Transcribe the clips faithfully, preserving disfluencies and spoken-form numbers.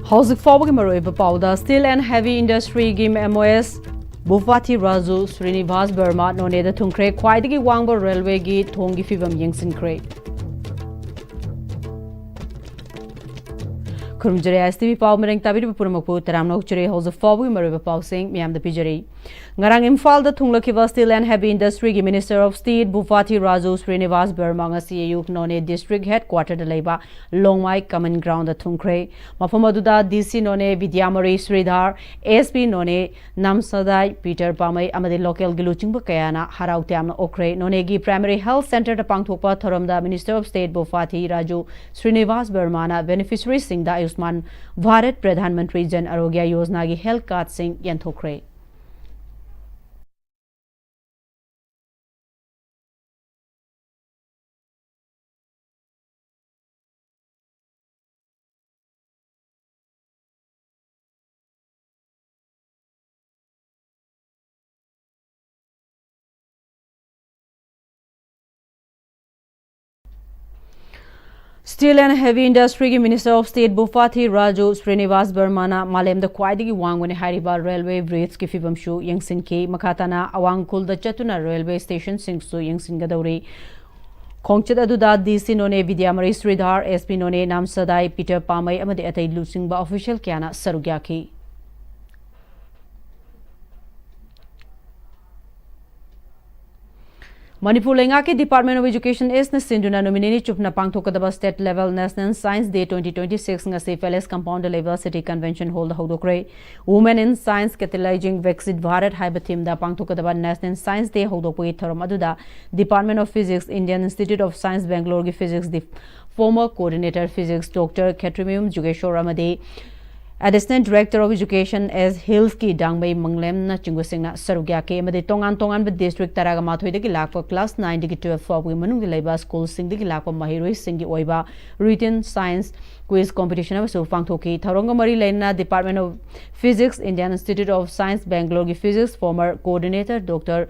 ꯍꯧꯖꯤꯛ ꯐꯥꯎꯕꯒꯤ ꯃꯔꯨꯑꯣꯏꯕ ꯄꯥꯎꯗ, Steel and Heavy Industryꯒꯤ M O S ꯕꯨꯐꯥꯊꯤ Raju ꯁ꯭ꯔꯤꯅꯤꯚꯥꯁ ꯕꯔꯃꯥ ꯅꯣꯅꯦꯗ ꯊꯨꯡꯈ꯭ꯔꯦ꯫ ꯈ꯭ꯋꯥꯏꯗꯒꯤ ꯋꯥꯡꯕ ꯔꯦꯜꯋꯦꯒꯤ ꯊꯣꯡꯒꯤ ꯐꯤꯕꯝ ꯌꯦꯡꯁꯤꯟꯈ꯭ꯔꯦ꯫ ꯈꯨꯔꯨꯝꯖꯔꯤ, S T V ꯄꯥꯎ ꯃꯔꯦꯡ ꯇꯥꯕꯤꯔꯤꯕ ꯄꯨꯝꯅꯃꯛꯄꯨ ꯇꯔꯥꯝꯅ ꯑꯣꯛꯆꯔꯤ꯫ ꯍꯧꯖꯤꯛ ꯐꯥꯎꯕꯒꯤ ꯃꯔꯨꯑꯣꯏꯕ ꯄꯥꯎꯁꯤꯡ ꯃꯌꯥꯝꯗ ꯄꯤꯖꯔꯤ꯫ ꯉꯔꯥꯡ ꯏꯝꯐꯥꯜꯗ ꯊꯨꯡꯂꯈꯤꯕ Steel and Heavy Industryꯒꯤ Minister of State ꯕꯨꯐꯥꯊꯤ Raju ꯁ꯭ꯔꯤꯅꯤꯚꯥꯁ ꯕꯔꯃꯥ ꯉꯁꯤ ꯑꯌꯨꯛ ꯅꯣꯅꯦ district headquarterꯗ ꯂꯩꯕ ꯂꯣꯡꯃꯥꯏ common groundꯗ ꯊꯨꯡꯈ꯭ꯔꯦ꯫ ꯃꯐꯝ ꯑꯗꯨꯗ D C ꯅꯣꯅꯦ ꯕꯤꯗ꯭ꯌꯥꯃꯔꯤ ꯁ꯭ꯔꯤꯙꯥꯔ, S P ꯅꯣꯅꯦ ꯅꯥꯝꯁꯥꯗꯥꯏ ꯄꯤꯇꯔ ꯄꯥꯃꯩ ꯑꯃꯗꯤ localꯒꯤ ꯂꯨꯆꯤꯡꯕ ꯀꯌꯥꯅ ꯍꯔꯥꯎ ꯇꯌꯥꯝꯅ ꯑꯣꯛꯈ꯭ꯔꯦ꯫ ꯅꯣꯅꯦꯒꯤ Primary Health Centreꯗ ꯄꯥꯡꯊꯣꯛꯄ ꯊꯧꯔꯝꯗ Minister of State ꯕꯨꯐꯥꯊꯤ ꯔꯥꯖꯨ ꯁ꯭ꯔꯤꯅꯤꯚꯥꯁ ꯕꯔꯃꯥꯅ beneficiariesꯁꯤꯡꯗ ꯑꯌꯨꯁꯃꯥꯟ ꯚꯥꯔꯠ ꯄ꯭ꯔꯙꯥꯟ ꯃꯟꯇ꯭ꯔꯤ ꯖꯟ ꯑꯥꯔꯣꯒ꯭ꯌ ꯌꯣꯖꯅꯥꯒꯤ health cardꯁꯤꯡ ꯌꯦꯟꯊꯣꯛꯈ꯭ꯔꯦ꯫ Steel and Heavy Industryꯒꯤ Minister of State ꯕꯨꯐꯥꯊꯤ Raju ꯁ꯭ꯔꯤꯅꯤꯚꯥꯁ ꯕꯔꯃꯥꯅ ꯃꯥꯂꯦꯝꯗ ꯈ꯭ꯋꯥꯏꯗꯒꯤ ꯋꯥꯡꯕꯅꯤ ꯍꯥꯏꯔꯤꯕ railway bridgeꯀꯤ ꯐꯤꯕꯝꯁꯨ ꯌꯦꯡꯁꯤꯟꯈꯤ꯫ ꯃꯈꯥ ꯇꯥꯅ ꯑꯋꯥꯡ ꯈꯨꯜꯗ ꯆꯠꯇꯨꯅ railway stationꯁꯤꯡꯁꯨ ꯌꯦꯡꯁꯤꯟꯒꯗꯧꯔꯤ꯫ ꯈꯣꯡꯆꯠ ꯑꯗꯨꯗ D C ꯅꯣꯅꯦ ꯕꯤꯗ꯭ꯌꯥꯃꯔꯤ ꯁ꯭ꯔꯤꯙꯥꯔ, S P ꯅꯣꯅꯦ ꯅꯥꯝꯁꯥꯗꯥꯏ ꯄꯤꯇꯔ ꯄꯥꯃꯩ ꯑꯃꯗꯤ ꯑꯇꯩ ꯂꯨꯆꯤꯡꯕ official ꯀꯌꯥꯅ ꯁꯔꯨꯛ ꯌꯥꯈꯤ꯫ ꯃꯅꯤꯄꯨꯔ ꯂꯩꯉꯥꯛꯀꯤ Department of Education Eastꯅ ꯁꯤꯟꯗꯨꯅ ꯅꯨꯃꯤꯠ ꯅꯤꯅꯤ ꯆꯨꯞꯅ ꯄꯥꯡꯊꯣꯛꯀꯗꯕ State Level National Science Day twenty twenty-six ꯉꯁꯤ Palace Compoundꯗ ꯂꯩꯕ City Convention Hallꯗ ꯍꯧꯗꯣꯛꯈ꯭ꯔꯦ꯫ Women in Science, Catalyzing Viksit Bharat ꯍꯥꯏꯕ themeꯗ ꯄꯥꯡꯊꯣꯛꯀꯗꯕ National Science Day ꯍꯧꯗꯣꯛꯄꯒꯤ ꯊꯧꯔꯝ ꯑꯗꯨꯗ Department of Physics, Indian Institute of Science Bangaloreꯒꯤ Physics former coordinator Physics Doctor ꯈꯦꯇ꯭ꯔꯤꯃꯌꯨꯝ ꯖꯨꯒꯦꯁꯣꯔ ꯑꯃꯗꯤ Additional Director of Education S Hillsꯀꯤ ꯗꯥꯡꯃꯩ ꯃꯪꯂꯦꯝꯅꯆꯤꯡꯕꯁꯤꯡꯅ ꯁꯔꯨꯛ ꯌꯥꯈꯤ ꯑꯃꯗꯤ ꯇꯣꯉꯥꯟ ꯇꯣꯉꯥꯟꯕ district ꯇꯔꯥꯒ ꯃꯥꯊꯣꯏꯗꯒꯤ ꯂꯥꯛꯄ class nineꯗꯒꯤ twelve ꯐꯥꯎꯕꯒꯤ ꯃꯅꯨꯡꯗ ꯂꯩꯕ schoolꯁꯤꯡꯗꯒꯤ ꯂꯥꯛꯄ ꯃꯍꯩꯔꯣꯏꯁꯤꯡꯒꯤ ꯑꯣꯏꯕ written science quiz competition ꯑꯃꯁꯨ ꯄꯥꯡꯊꯣꯛꯈꯤ꯫ ꯊꯧꯔꯝꯒ ꯃꯔꯤ ꯂꯩꯅꯅ Department of Physics, Indian Institute of Science Bangaloreꯒꯤ Physics former coordinator Doctor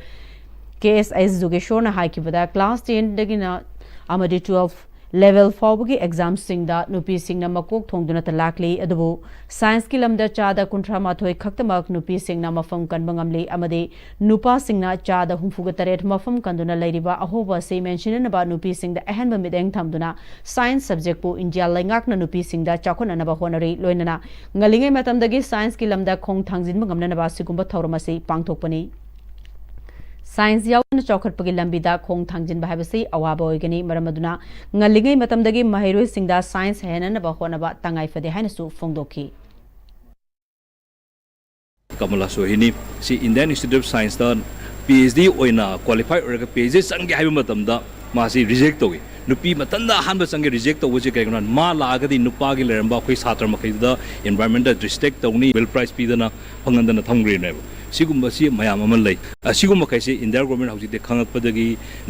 K S S ꯖꯨꯒꯦꯁꯣꯔꯅ ꯍꯥꯏꯈꯤꯕꯗ class tenꯗꯒꯤꯅ ꯑꯃꯗꯤ twelve ꯂꯦꯚꯦꯜ ꯐꯥꯎꯕꯒꯤ ꯑꯦꯛꯖꯥꯝꯁꯤꯡꯗ ꯅꯨꯄꯤꯁꯤꯡꯅ ꯃꯀꯣꯛ ꯊꯣꯡꯗꯨꯅꯇ ꯂꯥꯛꯂꯤ꯫ ꯑꯗꯨꯕꯨ ꯁꯥꯏꯟꯁꯀꯤ ꯂꯝꯗ ꯆꯥꯗ ꯀꯨꯟꯊ꯭ꯔꯥ ꯃꯥꯊꯣꯏ ꯈꯛꯇꯃꯛ ꯅꯨꯄꯤꯁꯤꯡꯅ ꯃꯐꯝ ꯀꯟꯕ ꯉꯝꯂꯤ ꯑꯃꯗꯤ ꯅꯨꯄꯥꯁꯤꯡꯅ ꯆꯥꯗ ꯍꯨꯝꯐꯨꯒ ꯇꯔꯦꯠ ꯃꯐꯝ ꯀꯟꯗꯨꯅ ꯂꯩꯔꯤꯕ ꯑꯍꯣꯕ ꯑꯁꯤ ꯃꯦꯟꯁꯤꯟꯅꯅꯕ ꯅꯨꯄꯤꯁꯤꯡꯗ ꯑꯍꯦꯟꯕ ꯃꯤꯠꯌꯦꯡ ꯊꯝꯗꯨꯅ ꯁꯥꯏꯟꯁ ꯁꯕꯖꯦꯛꯄꯨ ꯏꯟꯗꯤꯌꯥ ꯂꯩꯉꯥꯛꯅ ꯅꯨꯄꯤꯁꯤꯡꯗ ꯆꯥꯎꯈꯠꯅꯅꯕ ꯍꯣꯠꯅꯔꯤ꯫ ꯂꯣꯏꯅꯅ ꯉꯜꯂꯤꯉꯩ ꯃꯇꯝꯗꯒꯤ ꯁꯥꯏꯟꯁꯀꯤ ꯂꯝꯗ ꯈꯣꯡ ꯊꯥꯡꯖꯤꯟꯕ ꯉꯝꯅꯅꯕ ꯑꯁꯤꯒꯨꯝꯕ ꯊꯧꯔꯝ ꯑꯁꯤ ꯄꯥꯡꯊꯣꯛꯄꯅꯤ꯫ ꯁꯥꯏꯟꯁ ꯌꯥꯎꯗꯅ ꯆꯥꯎꯈꯠꯄꯒꯤ ꯂꯝꯕꯤꯗ ꯈꯣꯡ ꯊꯥꯡꯖꯤꯟꯕ ꯍꯥꯏꯕꯁꯤ ꯑꯋꯥꯕ ꯑꯣꯏꯒꯅꯤ꯫ ꯃꯔꯝ ꯑꯗꯨꯅ ꯉꯜꯂꯤꯉꯩ ꯃꯇꯝꯗꯒꯤ ꯃꯍꯩꯔꯣꯏꯁꯤꯡꯗ ꯁꯥꯏꯟꯁ ꯍꯩꯍꯟꯅꯅꯕ ꯍꯣꯠꯅꯕ ꯇꯉꯥꯏ ꯐꯗꯦ ꯍꯥꯏꯅꯁꯨ ꯐꯣꯡꯗꯣꯛꯈꯤ꯫ ꯀꯃꯂꯥ ꯁꯣꯍꯤꯅꯤ꯫ ꯁꯤ Indian Institute of Science ꯇ PhD ꯑꯣꯏꯅ qualify ꯑꯣꯏꯔꯒ PhD ꯆꯪꯒꯦ ꯍꯥꯏꯕ ꯃꯇꯝꯗ ꯃꯥꯁꯤ reject ꯇꯧꯏ꯫ ꯅꯨꯄꯤ ꯃꯊꯟꯇ ꯑꯍꯥꯟꯕ ꯆꯪꯒꯦ reject ꯇꯧꯕꯁꯤ ꯀꯩꯒꯤꯅꯣ ꯍꯥꯏ, ꯃꯥ ꯂꯥꯛꯑꯒꯗꯤ ꯅꯨꯄꯥꯒꯤ ꯂꯩꯔꯝꯕ ꯑꯩꯈꯣꯏ ꯁꯥꯇ꯭ꯔ ꯃꯈꯩꯗꯨꯗ environment ꯗ restrict ꯇꯧꯅꯤ, well prize ꯄꯤꯗꯅ ꯐꯪꯍꯟꯗꯅ ꯊꯝꯈ꯭ꯔꯤꯅꯦꯕ꯫ ꯁꯤꯒꯨꯝꯕꯁꯤ ꯃꯌꯥꯝ ꯑꯃ ꯂꯩ꯫ ꯑꯁꯤꯒꯨꯝꯕ ꯃꯈꯩꯁꯤ India government ꯍꯧꯖꯤꯛꯇꯤ ꯈꯪꯉꯛꯄꯗꯒꯤ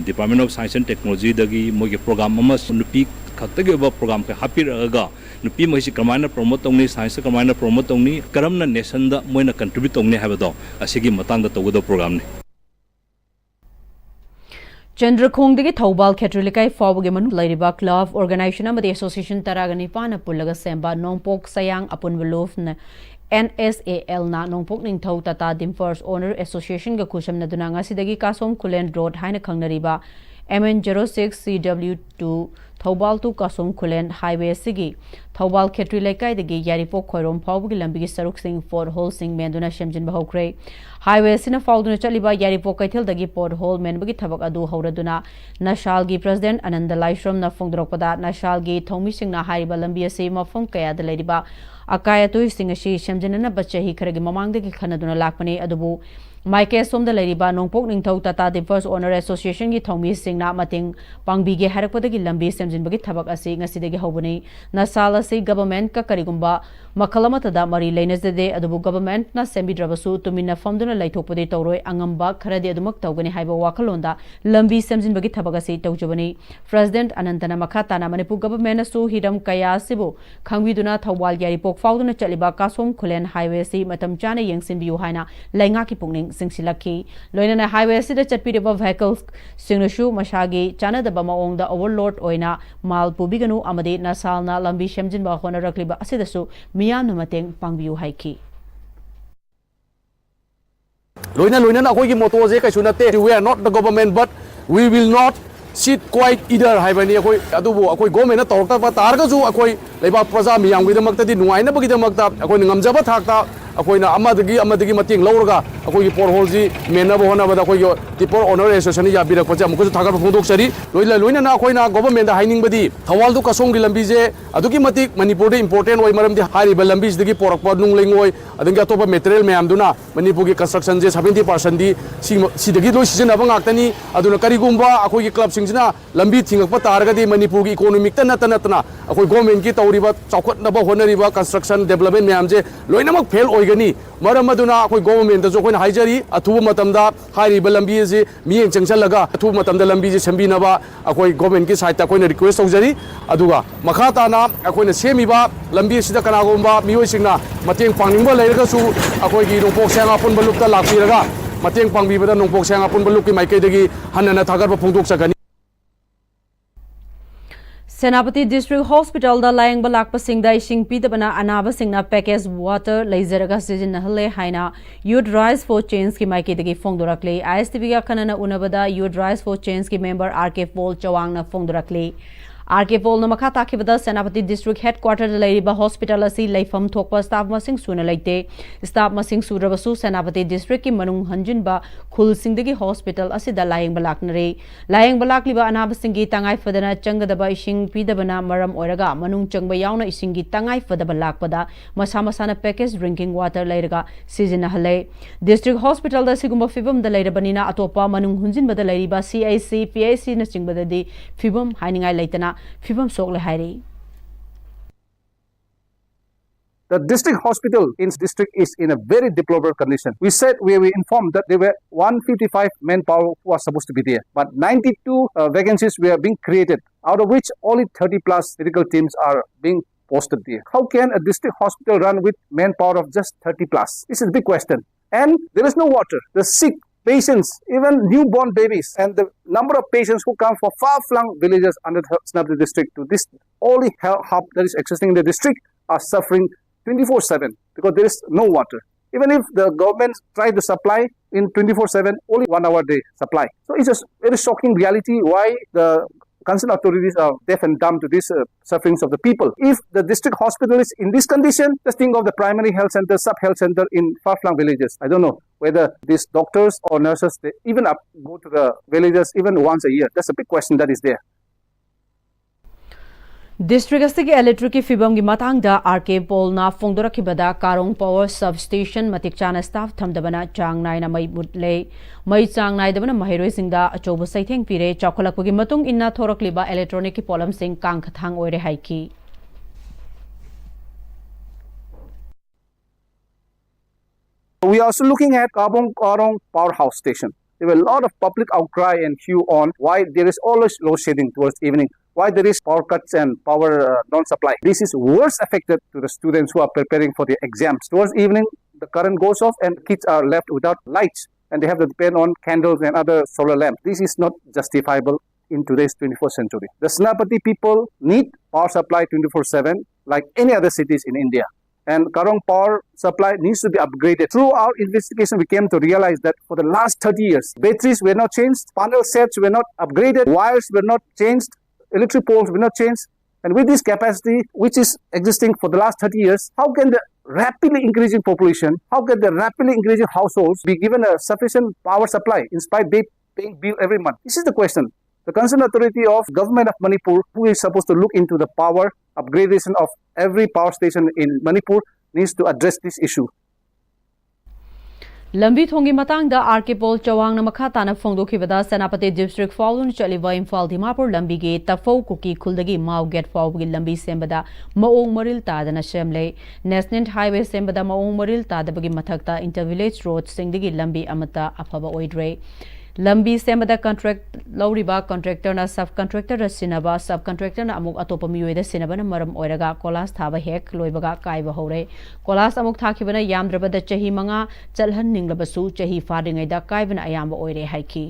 Department of Science and Technology ꯗꯒꯤ ꯃꯣꯏꯒꯤ program ꯑꯃ ꯅꯨꯄꯤ ꯈꯛꯇꯒꯤ ꯑꯣꯏꯕ program ꯈꯔ ꯍꯥꯞꯄꯤꯔꯛꯑꯒ ꯅꯨꯄꯤ ꯃꯈꯩꯁꯤ ꯀꯃꯥꯏꯅ promote ꯇꯧꯅꯤ, science ꯇ ꯀꯃꯥꯏꯅ promote ꯇꯧꯅꯤ, ꯀꯔꯝꯅ nation ꯗ ꯃꯣꯏꯅ contribute ꯇꯧꯅꯤ ꯍꯥꯏꯕꯗꯣ ꯑꯁꯤꯒꯤ ꯃꯇꯥꯡꯗ ꯇꯧꯒꯗꯕ program ꯅꯤ꯫ ꯆꯟꯗ꯭ꯔꯈꯣꯡꯗꯒꯤ ꯊꯧꯕꯥꯜ ꯈꯦꯇ꯭ꯔꯤ ꯂꯩꯀꯥꯏ ꯐꯥꯎꯕꯒꯤ ꯃꯅꯨꯡꯗ ꯂꯩꯔꯤꯕ club, organization ꯑꯃꯗꯤ association ꯇꯔꯥꯒ ꯅꯤꯄꯥꯟꯅ ꯄꯨꯜꯂꯒ ꯁꯦꯝꯕ ꯅꯣꯡꯄꯣꯛ ꯆꯌꯥꯡ ꯑꯄꯨꯟꯕ ꯂꯨꯞꯅ, N S A L ꯅ ꯅꯣꯡꯄꯣꯛ ꯅꯤꯡꯊꯧ ꯇꯥꯇꯥ ꯗꯤꯝꯐꯔꯁ ꯑꯣꯅꯔ ꯑꯦꯁꯣꯁꯤꯌꯦꯁꯟꯒ ꯈꯨꯠꯁꯝꯅꯗꯨꯅ ꯉꯁꯤꯗꯒꯤ ꯀꯥꯁꯣꯝ ꯈꯨꯂꯦꯟ ꯔꯣꯗ ꯍꯥꯏꯅ ꯈꯪꯅꯔꯤꯕ M N zero six C W two Thoubal to ꯀꯥꯁꯣꯝ Khulen highway ꯑꯁꯤꯒꯤ ꯊꯧꯕꯥꯜ ꯈꯦꯇ꯭ꯔꯤ ꯂꯩꯀꯥꯏꯗꯒꯤ ꯌꯥꯏꯔꯤꯄꯣꯛ ꯈꯣꯏꯔꯣꯝ ꯐꯥꯎꯕꯒꯤ ꯂꯝꯕꯤꯒꯤ ꯁꯔꯨꯛꯁꯤꯡ pothole ꯁꯤꯡ ꯃꯦꯟꯗꯨꯅ ꯁꯦꯝꯖꯤꯟꯕ ꯍꯧꯈ꯭ꯔꯦ꯫ Highway ꯑꯁꯤꯅ ꯐꯥꯎꯗꯨꯅ ꯆꯠꯂꯤꯕ ꯌꯥꯏꯔꯤꯄꯣꯛ ꯀꯩꯊꯦꯜꯗꯒꯤ pothole ꯃꯦꯟꯕꯒꯤ ꯊꯕꯛ ꯑꯗꯨ ꯍꯧꯔꯗꯨꯅ ꯅꯁꯥꯜꯒꯤ president ꯑꯅꯟꯗ ꯂꯥꯏꯁ꯭ꯔꯝꯅ ꯐꯣꯡꯗꯣꯔꯛꯄꯗ, ꯅꯁꯥꯜꯒꯤ ꯊꯧꯃꯤꯁꯤꯡꯅ ꯍꯥꯏꯔꯤꯕ ꯂꯝꯕꯤ ꯑꯁꯤ ꯃꯐꯝ ꯀꯌꯥꯗ ꯂꯩꯔꯤꯕ ꯑꯀꯥꯏ ꯑꯇꯣꯏꯁꯤꯡ ꯑꯁꯤ ꯁꯦꯝꯖꯤꯟꯅꯅꯕ ꯆꯍꯤ ꯈꯔꯒꯤ ꯃꯃꯥꯡꯗꯒꯤ ꯈꯟꯅꯗꯨꯅ ꯂꯥꯛꯄꯅꯤ꯫ ꯑꯗꯨꯕꯨ ꯃꯥꯏꯀꯩ ꯑꯁꯣꯝꯗ ꯂꯩꯔꯤꯕ ꯅꯣꯡꯄꯣꯛ ꯅꯤꯡꯊꯧ ꯇꯥꯇꯥ ꯗꯤꯝꯐꯔꯁ ꯑꯣꯅꯔ ꯑꯦꯁꯣꯁꯤꯌꯦꯁꯟꯒꯤ ꯊꯧꯃꯤꯁꯤꯡꯅ ꯃꯇꯦꯡ ꯄꯥꯡꯕꯤꯒꯦ ꯍꯥꯏꯔꯛꯄꯗꯒꯤ ꯂꯝꯕꯤ ꯁꯦꯝꯖꯤꯟꯕꯒꯤ ꯊꯕꯛ ꯑꯁꯤ ꯉꯁꯤꯗꯒꯤ ꯍꯧꯕꯅꯤ꯫ ꯅꯁꯥꯜ ꯑꯁꯤ government ꯀ ꯀꯔꯤꯒꯨꯝꯕ ꯃꯈꯜ ꯑꯃꯠꯇꯗ ꯃꯔꯤ ꯂꯩꯅꯖꯗꯦ, ꯑꯗꯨꯕꯨ government ꯅ ꯁꯦꯝꯕꯤꯗ꯭ꯔꯕꯁꯨ ꯇꯨꯃꯤꯟꯅ ꯐꯝꯗꯨꯅ ꯂꯩꯊꯣꯛꯄꯗꯤ ꯇꯧꯔꯣꯏ꯫ ꯑꯉꯝꯕ ꯈꯔꯗꯤ ꯑꯗꯨꯃꯛ ꯇꯧꯒꯅꯤ ꯍꯥꯏꯕ ꯋꯥꯈꯜꯂꯣꯟꯗ ꯂꯝꯕꯤ ꯁꯦꯝꯖꯤꯟꯕꯒꯤ ꯊꯕꯛ ꯑꯁꯤ ꯇꯧꯖꯕꯅꯤ꯫ President ꯑꯅꯟꯇꯅ ꯃꯈꯥ ꯇꯥꯅ ꯃꯅꯤꯄꯨꯔ government ꯅꯁꯨ ꯍꯤꯔꯝ ꯀꯌꯥ ꯑꯁꯤꯕꯨ ꯈꯪꯕꯤꯗꯨꯅ ꯊꯧꯕꯥꯜ ꯌꯥꯏꯔꯤꯄꯣꯛ ꯐꯥꯎꯗꯨꯅ ꯆꯠꯂꯤꯕ ꯀꯥꯁꯣꯝ ꯈꯨꯂꯦꯟ highway ꯑꯁꯤ ꯃꯇꯝ ꯆꯥꯅ ꯌꯦꯡꯁꯤꯟꯕꯤꯌꯨ ꯍꯥꯏꯅ ꯂꯩꯉꯥꯛꯀꯤ ꯄꯨꯛꯅꯤꯡ ꯆꯪꯁꯤꯜꯂꯛꯈꯤ꯫ ꯂꯣꯏꯅꯅ highway ꯑꯁꯤꯗ ꯆꯠꯄꯤꯔꯤꯕ vehicleꯁꯤꯡꯅꯁꯨ ꯃꯁꯥꯒꯤ ꯆꯥꯟꯅꯗꯕ ꯃꯑꯣꯡꯗ overload ꯑꯣꯏꯅ ꯃꯥꯜ ꯄꯨꯕꯤꯒꯅꯨ ꯑꯃꯗꯤ ꯅꯁꯥꯜꯅ ꯂꯝꯕꯤ ꯁꯦꯝꯖꯤꯟꯕ ꯍꯣꯠꯅꯔꯛꯂꯤꯕ ꯑꯁꯤꯗꯁꯨ ꯃꯤꯌꯥꯝꯅ ꯃꯇꯦꯡ ꯄꯥꯡꯕꯤꯌꯨ ꯍꯥꯏꯈꯤ꯫ ꯂꯣꯏꯅ ꯂꯣꯏꯅꯅ ꯑꯩꯈꯣꯏꯒꯤ mottoꯁꯦ ꯀꯩꯁꯨ ꯅꯠꯇꯦ, we are not the government but we will not sit quiet either ꯍꯥꯏꯕꯅꯤ꯫ ꯑꯩꯈꯣꯏ ꯑꯗꯨꯕꯨ ꯑꯩꯈꯣꯏ governmentꯅ ꯇꯧꯔꯛꯇꯕ ꯇꯥꯔꯒꯁꯨ ꯑꯩꯈꯣꯏ ꯂꯩꯕꯥꯛ ꯄ꯭ꯔꯖꯥ ꯃꯤꯌꯥꯝꯒꯤꯗꯃꯛꯇꯗꯤ ꯅꯨꯡꯉꯥꯏꯅꯕꯒꯤꯗꯃꯛꯇ ꯑꯩꯈꯣꯏꯅ ꯉꯝꯖꯕ ꯊꯥꯛꯇ ꯑꯩꯈꯣꯏꯅ ꯑꯃꯗꯒꯤ ꯑꯃꯗꯒꯤ ꯃꯇꯦꯡ ꯂꯧꯔꯒ ꯑꯩꯈꯣꯏꯒꯤ potholeꯁꯤ ꯃꯦꯟꯅꯕ ꯍꯣꯠꯅꯕꯗ ꯑꯩꯈꯣꯏꯒꯤ tipper owner associationꯅ ꯌꯥꯕꯤꯔꯛꯄꯁꯦ ꯑꯃꯨꯛꯀꯁꯨ ꯊꯥꯒꯠꯄ ꯐꯣꯡꯗꯣꯛꯆꯔꯤ꯫ ꯂꯣꯏꯅ ꯂꯣꯏꯅꯅ ꯑꯩꯈꯣꯏꯅ governmentꯗ ꯍꯥꯏꯅꯤꯡꯕꯗꯤ ꯊꯧꯕꯥꯜ to ꯀꯁꯣꯝꯒꯤ ꯂꯝꯕꯤꯁꯦ ꯑꯗꯨꯛꯀꯤ ꯃꯇꯤꯛ ꯃꯅꯤꯄꯨꯔꯗ important ꯑꯣꯏ, ꯃꯔꯝꯗꯤ ꯍꯥꯏꯔꯤꯕ ꯂꯝꯕꯤꯁꯤꯗꯒꯤ ꯄꯣꯔꯛꯄ ꯅꯨꯡ ꯂꯩꯉꯣꯏ ꯑꯗꯒꯤ ꯑꯇꯣꯞꯄ material ꯃꯌꯥꯝꯗꯨꯅ ꯃꯅꯤꯄꯨꯔꯒꯤ constructionꯁꯦ seventy percentꯗꯤ ꯁꯤ ꯁꯤꯗꯒꯤ ꯂꯣꯏ ꯁꯤꯖꯤꯟꯅꯕ ꯉꯥꯛꯇꯅꯤ꯫ ꯑꯗꯨꯅ ꯀꯔꯤꯒꯨꯝꯕ ꯑꯩꯈꯣꯏꯒꯤ clubꯁꯤꯡꯁꯤꯅ ꯂꯝꯕꯤ ꯊꯤꯡꯉꯛꯄ ꯇꯥꯔꯒꯗꯤ ꯃꯅꯤꯄꯨꯔꯒꯤ economicꯇ ꯅꯠꯇ ꯅꯠꯇꯅ ꯑꯩꯈꯣꯏ governmentꯀꯤ ꯇꯧꯔꯤꯕ ꯆꯥꯎꯈꯠꯅꯕ ꯍꯣꯠꯅꯔꯤꯕ construction development ꯃꯌꯥꯝꯁꯦ ꯂꯣꯏꯅꯃꯛ fail ꯑꯣꯏꯒꯅꯤ꯫ ꯃꯔꯝ ꯑꯗꯨꯅ ꯑꯩꯈꯣꯏ governmentꯇꯁꯨ ꯑꯩꯈꯣꯏꯅ ꯍꯥꯏꯖꯔꯤ, ꯑꯊꯨꯕ ꯃꯇꯝꯗ ꯍꯥꯏꯔꯤꯕ ꯂꯝꯕꯤ ꯑꯁꯤ ꯃꯤꯠꯌꯦꯡ ꯆꯪꯁꯤꯜꯂꯒ ꯑꯊꯨꯕ ꯃꯇꯝꯗ ꯂꯝꯕꯤꯁꯦ ꯁꯦꯝꯕꯤꯅꯕ ꯑꯩꯈꯣꯏ governmentꯀꯤ sideꯇ ꯑꯩꯈꯣꯏꯅ request ꯇꯧꯖꯔꯤ꯫ ꯑꯗꯨꯒ ꯃꯈꯥ ꯇꯥꯅ ꯑꯩꯈꯣꯏꯅ ꯁꯦꯝꯃꯤꯕ ꯂꯝꯕꯤ ꯑꯁꯤꯗ ꯀꯅꯥꯒꯨꯝꯕ ꯃꯤꯑꯣꯏꯁꯤꯡꯅ ꯃꯇꯦꯡ ꯄꯥꯡꯅꯤꯡꯕ ꯂꯩꯔꯒꯁꯨ ꯑꯩꯈꯣꯏꯒꯤ ꯅꯣꯡꯄꯣꯛ ꯁꯦꯡ ꯑꯄꯨꯟꯕ ꯂꯨꯞꯇ ꯂꯥꯛꯄꯤꯔꯒ ꯃꯇꯦꯡ ꯄꯥꯡꯕꯤꯕꯗ ꯅꯣꯡꯄꯣꯛ ꯁꯦꯡ ꯑꯄꯨꯟꯕ ꯂꯨꯞꯀꯤ ꯃꯥꯏꯀꯩꯗꯒꯤ ꯍꯟꯅ ꯍꯟꯅ ꯊꯥꯒꯠꯄ ꯐꯣꯡꯗꯣꯛꯆꯒꯅꯤ꯫ ꯁꯦꯅꯥꯄꯇꯤ District Hospitalꯗ ꯂꯥꯌꯦꯡꯕ ꯂꯥꯛꯄꯁꯤꯡꯗ ꯏꯁꯤꯡ ꯄꯤꯗꯕꯅ ꯑꯅꯥꯕꯁꯤꯡꯅ package water ꯂꯩꯖꯔꯒ ꯁꯤꯖꯤꯟꯅꯍꯜꯂꯦ ꯍꯥꯏꯅ Youth Rise for Changeꯀꯤ ꯃꯥꯏꯀꯩꯗꯒꯤ ꯐꯣꯡꯗꯣꯔꯛꯂꯤ꯫ ISTVꯒ ꯑꯈꯟꯅꯅ ꯎꯅꯕꯗ Youth Rise for Changeꯀꯤ member R K Paul ꯆꯋꯥꯡꯅ ꯐꯣꯡꯗꯣꯔꯛꯂꯤ꯫ R K Paulꯅ ꯃꯈꯥ ꯇꯥꯈꯤꯕꯗ ꯁꯦꯅꯥꯄꯇꯤ District Headquarterꯗ ꯂꯩꯔꯤꯕ hospital ꯑꯁꯤ ꯂꯩꯐꯝ ꯊꯣꯛꯄ staff ꯃꯁꯤꯡ ꯁꯨꯅ ꯂꯩꯇꯦ꯫ Staff ꯃꯁꯤꯡ ꯁꯨꯗ꯭ꯔꯕꯁꯨ ꯁꯦꯅꯥꯄꯇꯤ Districtꯀꯤ ꯃꯅꯨꯡ ꯍꯟꯖꯤꯟꯕ ꯈꯨꯜꯁꯤꯡꯗꯒꯤ hospital ꯑꯁꯤꯗ ꯂꯥꯌꯦꯡꯕ ꯂꯥꯛꯅꯔꯤ꯫ ꯂꯥꯌꯦꯡꯕ ꯂꯥꯛꯂꯤꯕ ꯑꯅꯥꯕꯁꯤꯡꯒꯤ ꯇꯉꯥꯏ ꯐꯗꯅ ꯆꯪꯒꯗꯕ ꯏꯁꯤꯡ ꯄꯤꯗꯕꯅ ꯃꯔꯝ ꯑꯣꯏꯔꯒ ꯃꯅꯨꯡ ꯆꯪꯕ ꯌꯥꯎꯅ ꯏꯁꯤꯡꯒꯤ ꯇꯉꯥꯏ ꯐꯗꯕ ꯂꯥꯛꯄꯗ ꯃꯁꯥ ꯃꯁꯥꯅ package drinking water ꯂꯩꯔꯒ ꯁꯤꯖꯤꯟꯅꯍꯜꯂꯦ꯫ District Hospitalꯗ ꯁꯤꯒꯨꯝꯕ ꯐꯤꯕꯝꯗ ꯂꯩꯔꯕꯅꯤꯅ ꯑꯇꯣꯞꯄ ꯃꯅꯨꯡ ꯍꯨꯟꯖꯤꯟꯕꯗ ꯂꯩꯔꯤꯕ CIC, PICꯅꯆꯤꯡꯕꯗ ꯗꯤ ꯐꯤꯕꯝ ꯍꯥꯏꯅꯤꯡꯉꯥꯏ ꯂꯩꯇꯅ ꯐꯤꯕꯝ ꯁꯣꯛꯂꯦ ꯍꯥꯏꯔꯤ꯫ The district hospital in district is in a very deplorable condition. We said we were informed that there were one fifty-five manpower who are supposed to be there, but ninety-two uh, vacancies were being created, out of which only thirty plus medical teams are being posted there. How can a district hospital run with manpower of just thirty plus? This is a big question. And there is no water. The sick, patients, even newborn babies, and the number of patients who come from far-flung villages under the Senapati district to this only hel- hub that is existing in the district are suffering twenty-four seven because there is no water. Even if the government try to supply in twenty-four seven, only one hour they supply. So it's a very shocking reality why the concerned authorities are deaf and dumb to these uh, sufferings of the people. If the district hospital is in this condition, just think of the primary health center, sub health center in far-flung villages. I don't know whether these doctors or nurses, they even up, go to the villages even once a year. That's a big question that is there. District ꯑꯁꯤꯒꯤ electricꯀꯤ ꯐꯤꯕꯝꯒꯤ ꯃꯇꯥꯡꯗ R K Paulꯅ ꯐꯣꯡꯗꯣꯔꯛꯈꯤꯕꯗ, ꯀꯥꯔꯣꯡ power substation ꯃꯇꯤꯛ ꯆꯥꯅ staff ꯊꯝꯗꯕꯅ ꯆꯥꯡ ꯅꯥꯏꯅ ꯃꯩ ꯃꯨꯠꯂꯦ꯫ ꯃꯩ ꯆꯥꯡ ꯅꯥꯏꯗꯕꯅ ꯃꯍꯩꯔꯣꯏꯁꯤꯡꯗ ꯑꯆꯧꯕ ꯆꯩꯊꯦꯡ ꯄꯤꯔꯦ꯫ ꯆꯥꯎꯈꯠꯂꯛꯄꯒꯤ ꯃꯇꯨꯡ ꯏꯟꯅ ꯊꯣꯔꯛꯂꯤꯕ electronicꯀꯤ ꯄꯣꯠꯂꯝꯁꯤꯡ ꯀꯥꯡꯈꯊꯥꯡ ꯑꯣꯏꯔꯦ ꯍꯥꯏꯈꯤ꯫ We are also looking at Kabong Karong Powerhouse Station. There were a lot of public outcry and hue on why there is always load shedding towards evening, why there is power cuts and power uh, non-supply. This is worse affected to the students who are preparing for the exams. Towards evening, the current goes off and kids are left without lights and they have to depend on candles and other solar lamps. This is not justifiable in today's twenty-first century. The Senapati people need power supply twenty-four seven like any other cities in India. And Karong power supply needs to be upgraded. Through our investigation, we came to realize that for the last thirty years, batteries were not changed, panel sets were not upgraded, wires were not changed, electric poles were not changed. And with this capacity, which is existing for the last thirty years, how can the rapidly increasing population, how can the rapidly increasing households be given a sufficient power supply in spite they paying bill every month? This is the question. The concerned authority of Government of Manipur, who is supposed to look into the power upgradation of every power station in Manipur, needs to address this issue. ꯂꯝꯕꯤ ꯊꯣꯡꯒꯤ ꯃꯇꯥꯡꯗ R K Paul ꯆꯋꯥꯡꯅ ꯃꯈꯥ ꯇꯥꯅ ꯐꯣꯡꯗꯣꯛꯈꯤꯕꯗ, Senapati district ꯐꯥꯎꯗꯨꯅ ꯆꯠꯂꯤꯕ ꯏꯝꯐꯥꯜ ꯗꯤꯃꯥꯄꯨꯔ ꯂꯝꯕꯤꯒꯤ ꯇꯐꯧ ꯀꯨꯀꯤ ꯈꯨꯜꯗꯒꯤ ꯃꯥꯎ gate ꯐꯥꯎꯕꯒꯤ ꯂꯝꯕꯤ ꯁꯦꯝꯕꯗ ꯃꯑꯣꯡ ꯃꯔꯤꯜ ꯇꯥꯗꯅ ꯁꯦꯝꯂꯦ꯫ National highway ꯁꯦꯝꯕꯗ ꯃꯑꯣꯡ ꯃꯔꯤꯜ ꯇꯥꯗꯕꯒꯤ ꯃꯊꯛꯇ inter village roadꯁꯤꯡꯗꯒꯤ ꯂꯝꯕꯤ ꯑꯃꯠꯇ ꯑꯐꯕ ꯑꯣꯏꯗ꯭ꯔꯦ꯫ ꯂꯝꯕꯤ ꯁꯦꯝꯕꯗ ꯀꯟꯇ꯭ꯔꯦꯛ ꯂꯧꯔꯤꯕ ꯀꯟꯇ꯭ꯔꯦꯛꯇꯔꯅ ꯁꯕ ꯀꯟꯇ꯭ꯔꯦꯛꯇꯔꯗ ꯁꯤꯟꯅꯕ, ꯁꯕ ꯀꯟꯇ꯭ꯔꯦꯛꯇꯔꯅ ꯑꯃꯨꯛ ꯑꯇꯣꯞꯄ ꯃꯤꯑꯣꯏꯗ ꯁꯤꯟꯅꯕꯅ ꯃꯔꯝ ꯑꯣꯏꯔꯒ ꯀꯣꯂꯥꯁ ꯊꯥꯕ ꯍꯦꯛ ꯂꯣꯏꯕꯒ ꯀꯥꯏꯕ ꯍꯧꯔꯦ꯫ ꯀꯣꯂꯥꯁ ꯑꯃꯨꯛ ꯊꯥꯈꯤꯕꯅ ꯌꯥꯝꯗ꯭ꯔꯕꯗ ꯆꯍꯤ ꯃꯉꯥ ꯆꯠꯍꯟꯅꯤꯡꯂꯕꯁꯨ ꯆꯍꯤ ꯐꯥꯗ꯭ꯔꯤꯉꯩꯗ ꯀꯥꯏꯕꯅ ꯑꯌꯥꯝꯕ ꯑꯣꯏꯔꯦ ꯍꯥꯏꯈꯤ꯫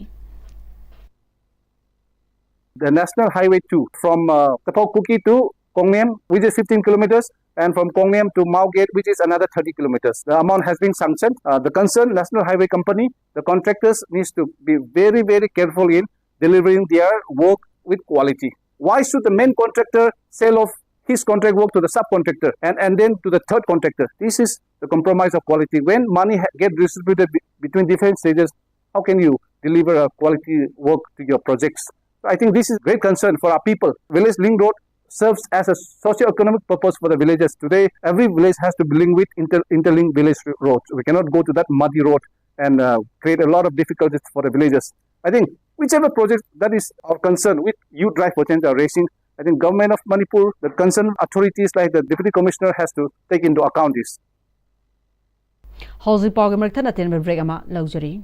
The National Highway two from uh, Tapao Kuki to Kongnem, which is fifteen kilometers, and from Kongnem to Mao Gate, which is another thirty kilometers. The amount has been sanctioned. Uh, the concerned National Highway Company, the contractors needs to be very, very careful in delivering their work with quality. Why should the main contractor sell off his contract work to the subcontractor and, and then to the third contractor? This is the compromise of quality. When money ha- get distributed be- between different stages, how can you deliver a quality work to your projects? So I think this is great concern for our people. Village link road serves as a socio-economic purpose for the villages. Today, every village has to be linked with inter- interlinked village roads. We cannot go to that muddy road and uh, create a lot of difficulties for the villages. I think whichever project that is our concern with Youth Drive for Change are raising, I think government of Manipur, the concerned authorities like the deputy commissioner has to take into account this. ꯍꯧꯖꯤꯛ ꯄꯥꯎꯒꯤ ꯃꯔꯛ ꯊꯠꯅ ꯇꯦꯟꯕ break ꯑꯃ ꯂꯧꯖꯔꯤ꯫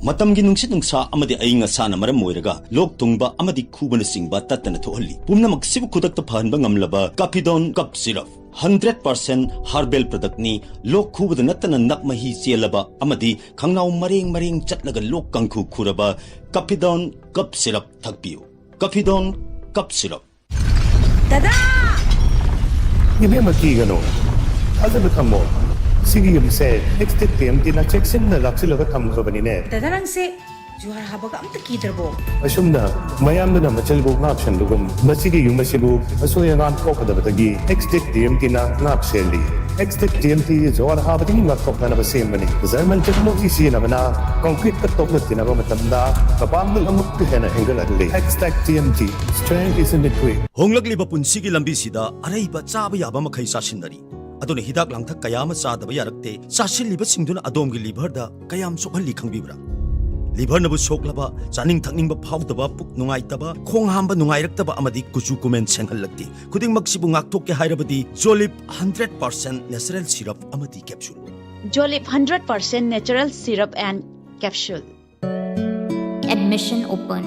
ꯃꯇꯝꯒꯤ ꯅꯨꯡꯁꯤꯠ ꯅꯨꯡꯁꯥ ꯑꯃꯗꯤ ꯑꯏꯪ ꯑꯁꯥꯅ ꯃꯔꯝ ꯑꯣꯏꯔꯒ ꯂꯣꯛ ꯊꯨꯡꯕ ꯑꯃꯗꯤ ꯈꯨꯕꯅꯆꯤꯡꯕ ꯇꯠꯇꯅ ꯊꯣꯛꯍꯜꯂꯤ꯫ ꯄꯨꯝꯅꯃꯛꯁꯤꯕꯨ ꯈꯨꯗꯛꯇ ꯐꯍꯟꯕ ꯉꯝꯂꯕ ꯀꯥꯐꯤꯗꯣꯟ cough syrup. Hundred percent herbal ꯄ꯭ꯔꯗꯛꯅꯤ꯫ ꯂꯣꯛ ꯈꯨꯕꯗ ꯅꯠꯇꯅ ꯅꯞ ꯃꯍꯤ ꯆꯦꯜꯂꯕ ꯑꯃꯗꯤ ꯈꯪꯅꯥꯎ ꯃꯔꯦꯡ ꯃꯔꯦꯡ ꯆꯠꯂꯒ ꯂꯣꯛ ꯀꯥꯡꯈꯨ ꯈꯨꯔꯕ ꯀꯥꯐꯤꯗꯣꯟ ꯀꯞ ꯁꯤꯔꯞ ꯊꯛꯄꯤꯌꯨ꯫ ꯀꯥꯐꯤꯗꯣꯟ cough syrup. ꯗꯗꯥ! ꯏꯕꯦꯝꯃ, ꯀꯤꯒꯅꯨ꯫ ꯊꯥꯖꯕ ꯊꯝꯃꯣ꯫ ꯁꯤꯒꯤ ꯌꯨꯝꯁꯦ ꯑꯦꯛꯁꯇꯦꯛ ꯇꯤ ꯑꯦꯝ ꯇꯤꯅ ꯆꯦꯛꯁꯤꯟꯅ ꯂꯥꯛꯁꯤꯜꯂꯒ ꯊꯝꯈ꯭ꯔꯕꯅꯤꯅꯦ꯫ ꯗꯗꯥ, ꯅꯪꯁꯦ ꯖꯨꯍꯥꯔ ꯍꯥꯕꯒ ꯑꯝꯇ ꯀꯤꯗ꯭ꯔꯕꯣ? ꯑꯁꯨꯝꯅ ꯃꯌꯥꯝꯗꯨꯅ ꯃꯆꯜꯕꯨ ꯉꯥꯛꯁꯦꯟꯕꯒꯨꯝ, ꯃꯁꯤꯒꯤ ꯌꯨꯝ ꯑꯁꯤꯕꯨ ꯑꯁꯣꯏ ꯑꯉꯥꯝ ꯊꯣꯛꯀꯗꯕꯗꯒꯤ ꯑꯦꯛꯁꯇꯦꯛ ꯇꯤ ꯑꯦꯝ ꯇꯤꯅ ꯉꯥꯛ ꯁꯦꯜꯂꯤ꯫ ꯑꯦꯛꯁꯇꯦꯛ ꯇꯤ ꯑꯦꯝ ꯇꯤ ꯖꯨꯍꯥꯔ ꯍꯥꯕꯗꯒꯤ ꯉꯥꯛꯊꯣꯛꯅꯅꯕ ꯁꯦꯝꯕꯅꯤ꯫ ꯖꯔꯃꯟ ꯇꯦꯛꯅꯣꯂꯣꯖꯤ ꯁꯤꯖꯤꯟꯅꯕꯅ ꯀꯪꯀ꯭ꯔꯤꯠꯇ ꯇꯣꯛꯅ ꯇꯤꯟꯅꯕ ꯃꯇꯝꯗ ꯀꯕꯥꯡꯗ ꯑꯃꯨꯛꯀ ꯍꯦꯟꯅ ꯍꯦꯟꯒꯠꯍꯜꯂꯤ꯫ Extech T M T, strength is in liquid. ꯍꯣꯡꯂꯛꯂꯤꯕ ꯄꯨꯟꯁꯤꯒꯤ ꯂꯝꯕꯤꯁꯤꯗ ꯑꯔꯩꯕ ꯆꯥꯕ ꯌꯥꯕ ꯃꯈꯩ ꯆꯥꯁꯤꯟꯅꯔꯤ꯫ ꯑꯗꯨꯅ ꯍꯤꯗꯥꯛ ꯂꯥꯡꯊꯛ ꯀꯌꯥ ꯑꯃ ꯆꯥꯗꯕ ꯌꯥꯔꯛꯇꯦ꯫ ꯆꯥꯁꯤꯜꯂꯤꯕꯁꯤꯡꯗꯨꯅ ꯑꯗꯣꯝꯒꯤ ꯂꯤꯚꯔꯗ ꯀꯌꯥꯝ ꯁꯣꯛꯍꯜꯂꯤ ꯈꯪꯕꯤꯕ꯭ꯔꯥ? ꯂꯤꯚꯔꯅꯕꯨ ꯁꯣꯛꯂꯕ, ꯆꯥꯅꯤꯡ ꯊꯛꯅꯤꯡꯕ ꯐꯥꯎꯗꯕ, ꯄꯨꯛ ꯅꯨꯡꯉꯥꯏꯇꯕ, ꯈꯣꯡ ꯍꯥꯝꯕ ꯅꯨꯡꯉꯥꯏꯔꯛꯇꯕ ꯑꯃꯗꯤ ꯀꯨꯆꯨ ꯀꯨꯃꯦꯟ ꯁꯦꯡꯍꯜꯂꯛꯇꯦ꯫ ꯈꯨꯗꯤꯡꯃꯛꯁꯤꯕꯨ ꯉꯥꯛꯊꯣꯛꯀꯦ ꯍꯥꯏꯔꯕꯗꯤ ꯖꯣꯂꯤꯞ ꯍꯟꯗ꯭ꯔꯦꯠ ꯄꯥꯔꯁꯦꯟ natural syrup ꯑꯃꯗꯤ capsule꯫ Jolip hundred percent natural syrup and capsule. Admission open.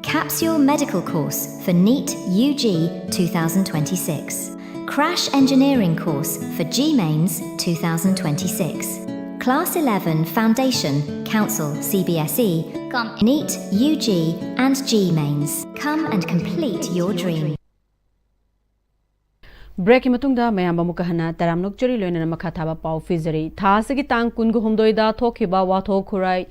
Capsule medical course for NEET U G two thousand twenty-six. Crash engineering course for G Mains two thousand twenty-six. Class eleven Foundation, Council, C B S E, cum NEET U G and G Mains. Come and complete your dream. Breakꯀꯤ ꯃꯇꯨꯡꯗ ꯃꯌꯥꯝ ꯑꯃꯨꯛꯀ ꯍꯟꯅ ꯇꯔꯥꯝꯅ ꯑꯣꯛꯆꯔꯤ, ꯂꯣꯏꯅꯅ ꯃꯈꯥ ꯊꯥꯕ ꯄꯥꯎ ꯄꯤꯖꯔꯤ꯫ ꯊꯥ ꯑꯁꯤꯒꯤ ꯇꯥꯡ ꯀꯨꯟꯒ ꯍꯨꯝꯗꯣꯏꯗ ꯊꯣꯛꯈꯤꯕ ꯋꯥꯊꯣꯛ ꯈꯨꯔꯥꯏ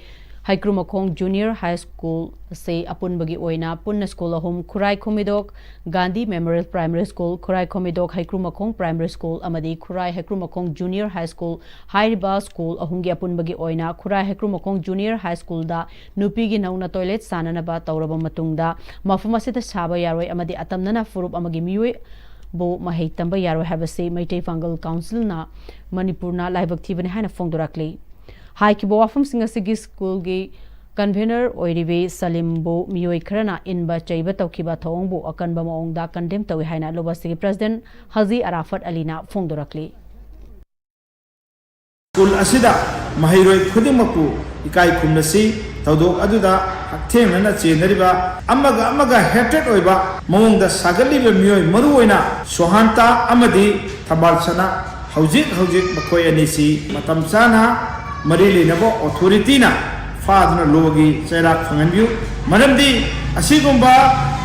ꯍꯩꯀ꯭ꯔꯨꯃꯈꯣꯡ Junior High School ꯑꯁꯤ ꯑꯄꯨꯟꯕꯒꯤ ꯑꯣꯏꯅ ꯄꯨꯟꯅ ꯁ꯭ꯀꯨꯜ ꯑꯍꯨꯝ, ꯈꯨꯔꯥꯏ ꯈꯨꯃꯤꯗꯣꯛ Gandhi Memorial Primary School, ꯈꯨꯔꯥꯏ ꯈꯨꯃꯤꯗꯣꯛ ꯍꯩꯀ꯭ꯔꯨꯃꯈꯣꯡ Primary School ꯑꯃꯗꯤ ꯈꯨꯔꯥꯏ ꯍꯩꯀ꯭ꯔꯨꯃꯈꯣꯡ Junior High School ꯍꯥꯏꯔꯤꯕ ꯁ꯭ꯀꯨꯜ ꯑꯍꯨꯝꯒꯤ ꯑꯄꯨꯟꯕꯒꯤ ꯑꯣꯏꯅ ꯈꯨꯔꯥꯏ ꯍꯩꯀ꯭ꯔꯨꯃꯈꯣꯡ Junior High Schoolꯗ ꯅꯨꯄꯤꯒꯤ ꯅꯧꯅ toilet ꯁꯥꯅꯅꯕ ꯇꯧꯔꯕ ꯃꯇꯨꯡꯗ ꯃꯐꯝ ꯑꯁꯤꯗ ꯁꯥꯕ ꯌꯥꯔꯣꯏ ꯑꯃꯗꯤ ꯑꯇꯝꯅꯅ ꯐꯨꯔꯨꯞ ꯑꯃꯒꯤ ꯃꯤꯑꯣꯏꯕꯨ ꯃꯍꯩ ꯇꯝꯕ ꯌꯥꯔꯣꯏ ꯍꯥꯏꯕꯁꯤ ꯃꯩꯇꯩ ꯄꯥꯡꯒꯜ Councilꯅ ꯃꯅꯤꯄꯨꯔꯅ ꯂꯥꯏꯕꯛ ꯊꯤꯕꯅꯤ ꯍꯥꯏꯅ ꯐꯣꯡꯗꯣꯔꯛꯂꯤ꯫ ꯍꯥꯏꯈꯤꯕ ꯋꯥꯐꯝꯁꯤꯡ ꯑꯁꯤꯒꯤ ꯁ꯭ꯀꯨꯜꯒꯤ convener ꯑꯣꯏꯔꯤꯕꯤ ꯁꯂꯤꯝꯕꯨ ꯃꯤꯑꯣꯏ ꯈꯔꯅ ꯏꯟꯕ ꯆꯩꯕ ꯇꯧꯈꯤꯕ ꯊꯧꯑꯣꯡꯕꯨ ꯑꯀꯟꯕ ꯃꯑꯣꯡꯗ condemn ꯇꯧꯏ ꯍꯥꯏꯅ ꯂꯨꯞ ꯑꯁꯤꯒꯤ President ꯍꯥꯖꯤ ꯑꯔꯥꯐꯠ ꯑꯂꯤꯅ ꯐꯣꯡꯗꯣꯔꯛꯂꯤ꯫ ꯁ꯭ꯀꯨꯜ ꯑꯁꯤꯗ ꯃꯍꯩꯔꯣꯏ ꯈꯨꯗꯤꯡꯃꯛꯄꯨ ꯏꯀꯥꯏ ꯈꯨꯝꯅꯁꯤ꯫ ꯊꯧꯗꯣꯛ ꯑꯗꯨꯗ ꯍꯛꯊꯦꯡꯅꯅ ꯆꯦꯟꯅꯔꯤꯕ, ꯑꯃꯒ ꯑꯃꯒ hatred ꯑꯣꯏꯕ ꯃꯑꯣꯡꯗ ꯁꯥꯒꯠꯂꯤꯕ ꯃꯤꯑꯣꯏ, ꯃꯔꯨꯑꯣꯏꯅ ꯁꯨꯍꯥꯟꯇꯥ ꯑꯃꯗꯤ ꯊꯝꯕꯥꯜꯁꯅꯥ, ꯍꯧꯖꯤꯛ ꯍꯧꯖꯤꯛ ꯃꯈꯣꯏ ꯑꯅꯤꯁꯤ ꯃꯇꯝ ꯆꯥꯅ ꯃꯔꯤ ꯂꯩꯅꯕ authorityꯅ ꯐꯥꯗꯨꯅ lawꯒꯤ ꯆꯩꯔꯥꯛ ꯐꯪꯍꯟꯕꯤꯌꯨ꯫ ꯃꯔꯝꯗꯤ ꯑꯁꯤꯒꯨꯝꯕ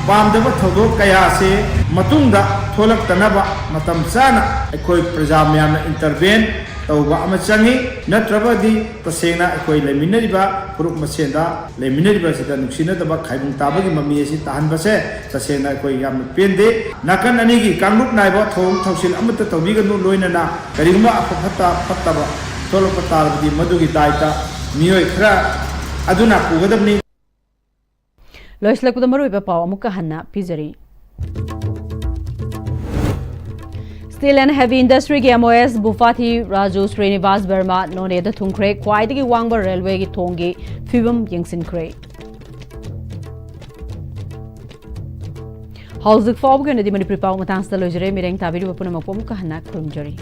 ꯄꯥꯝꯗꯕ ꯊꯧꯗꯣꯛ ꯀꯌꯥ ꯑꯁꯤ ꯃꯇꯨꯡꯗ ꯊꯣꯛꯂꯛꯇꯅꯕ ꯃꯇꯝ ꯆꯥꯅ ꯑꯩꯈꯣꯏ ꯄ꯭ꯔꯖꯥ ꯃꯌꯥꯝꯅ intervene ꯇꯧꯕ ꯑꯃ ꯆꯪꯏ꯫ ꯅꯠꯇ꯭ꯔꯕꯗꯤ ꯇꯁꯦꯡꯅ ꯑꯩꯈꯣꯏ ꯂꯩꯃꯤꯟꯅꯔꯤꯕ ꯐꯨꯔꯨꯞ ꯃꯁꯦꯟꯗ ꯂꯩꯃꯤꯟꯅꯔꯤꯕ ꯑꯁꯤꯗ ꯅꯨꯡꯁꯤꯅꯗꯕ, ꯈꯥꯏꯕꯨꯡ ꯇꯥꯕꯒꯤ ꯃꯃꯤ ꯑꯁꯤ ꯇꯥꯍꯟꯕꯁꯦ ꯇꯁꯦꯡꯅ ꯑꯩꯈꯣꯏ ꯌꯥꯝꯅ ꯄꯦꯟꯗꯦ꯫ ꯅꯥꯀꯟ ꯑꯅꯤꯒꯤ ꯀꯥꯡꯂꯨꯞ ꯅꯥꯏꯕ ꯊꯧꯑꯣꯡ ꯊꯧꯁꯤꯜ ꯑꯃꯠꯇ ꯇꯧꯕꯤꯒꯅꯨ, ꯂꯣꯏꯅꯅ ꯀꯔꯤꯒꯨꯝꯕ ꯑꯐ ꯐꯠꯇ ꯐꯠꯇꯕ ꯊꯣꯛꯂꯛꯄ ꯇꯥꯔꯕꯗꯤ ꯃꯗꯨꯒꯤ ꯗꯥꯏꯇ ꯃꯤꯑꯣꯏ ꯈꯔ ꯑꯗꯨꯅ ꯄꯨꯒꯗꯕꯅꯤ꯫ ꯂꯣꯏꯁꯤꯜꯂꯛꯄꯗ ꯃꯔꯨꯑꯣꯏꯕ ꯄꯥꯎ ꯑꯃꯨꯛꯀ ꯍꯟꯅ ꯄꯤꯖꯔꯤ꯫ Steel and Heavy Industryꯒꯤ MOS Bhupathi Raju Srinivas ꯕꯔꯃꯥ ꯅꯣꯅꯦꯗ ꯊꯨꯡꯈ꯭ꯔꯦ꯫ ꯈ꯭ꯋꯥꯏꯗꯒꯤ ꯋꯥꯡꯕ ꯔꯦꯜꯋꯦꯒꯤ ꯊꯣꯡꯒꯤ ꯐꯤꯕꯝ ꯌꯦꯡꯁꯤꯟꯈ꯭ꯔꯦ꯫ ꯍꯧꯖꯤꯛ ꯐꯥꯎꯕꯒꯤ ꯑꯣꯏꯅꯗꯤ ꯃꯅꯤꯄꯨꯔꯤ ꯄꯥꯎ ꯃꯇꯥꯡꯁꯤꯗ ꯂꯣꯏꯖꯔꯦ꯫ ꯃꯤꯔꯦꯡ ꯇꯥꯕꯤꯔꯤꯕ ꯄꯨꯝꯅꯃꯛꯄꯨ ꯑꯃꯨꯛꯀ ꯍꯟꯅ ꯈꯨꯔꯨꯝꯖꯔꯤ꯫